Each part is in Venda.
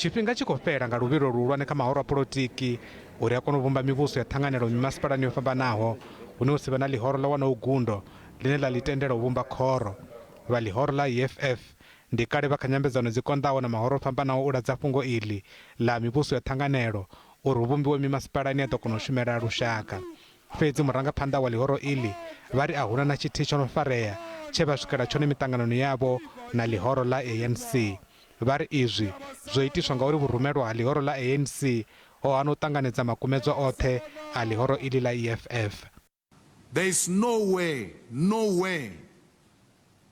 Tshifhinga tshi khou fhela nga luvhilo luhulwane kha mahoro a polotiki uri a kone u vhumba mivhuso ya ṱhanganelo mimasipalani yo fhambanaho hune hu si vhe na ḽihoro ḽo wanaho gundo ḽine ḽa ḽi tendela u vhumba khoro. Vha ḽihoro ḽa EFF ndi kale vha kha nyambedzano dzi konḓaho na mahoro o fhambanaho u ladza fhungo iḽi ḽa mivhuso ya ṱhanganelo uri hu vhumbiwe mimasipala ine ya ḓo kona u shumela lushaka. Fhedzi murangaphanḓa wa ḽihoro iḽi vha ri a huna na tshithihi tsho no farea tshe vha swikela tshone miṱanganoni yavho na ḽihoro ḽa ANC. Vha ri izwi zwo itiswa ngauri vhurumelwa ha ḽihoro ḽa ANC ho hana u ṱanganedza makumedzwa oṱhe a ḽihoro iḽi ḽa EFF. There is nowhere, nowhere,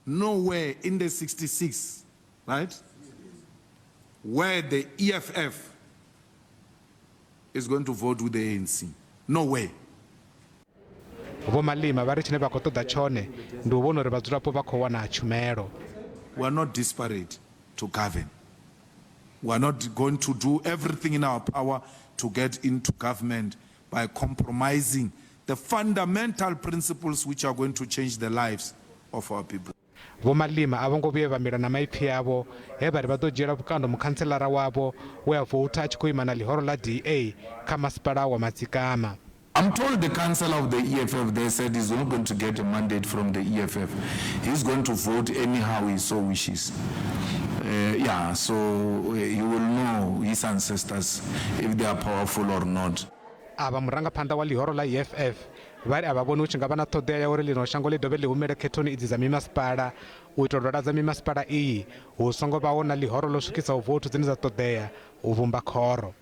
nowhere in the 66, right, where the EFF is going to vote with the ANC. Nowhere. Vho Malema vha ri tshine vha khou ṱoḓa tshone ndi u vhona uri vhadzulapo vha khou wana tshumelo. We are not desperate to govern. We are not going to do everything in our power to get into government by compromising the fundamental principles which are going to change the lives of our people. Vho Malema a vho ngo vhuye vha mila na maipfi avho he vha ri vha ḓo dzhiela vhukando mukhantselara wavho we a voutha a tshi khou ima na ḽihoro ḽa DA kha masipala wa Matzikama. I'm told the councillor of the EFF there said he's not going to get a mandate from the EFF. He's going to vote anyhow he so wishes. Yeah, so he will know his ancestors if they are powerful or not. Avha murangaphanḓa wa ḽihoro ḽa EFF vha ri a vha vhoni hu tshi nga vha na ṱhoḓea ya uri ḽino shango ḽi dovhe ḽi humele khethoni idzi dza mimasipala u itela u laladza mimasipala iyi hu songo vhaho na ḽihoro ḽo swikisaho vouthu dzine dza ṱoḓea u vhumba khoro.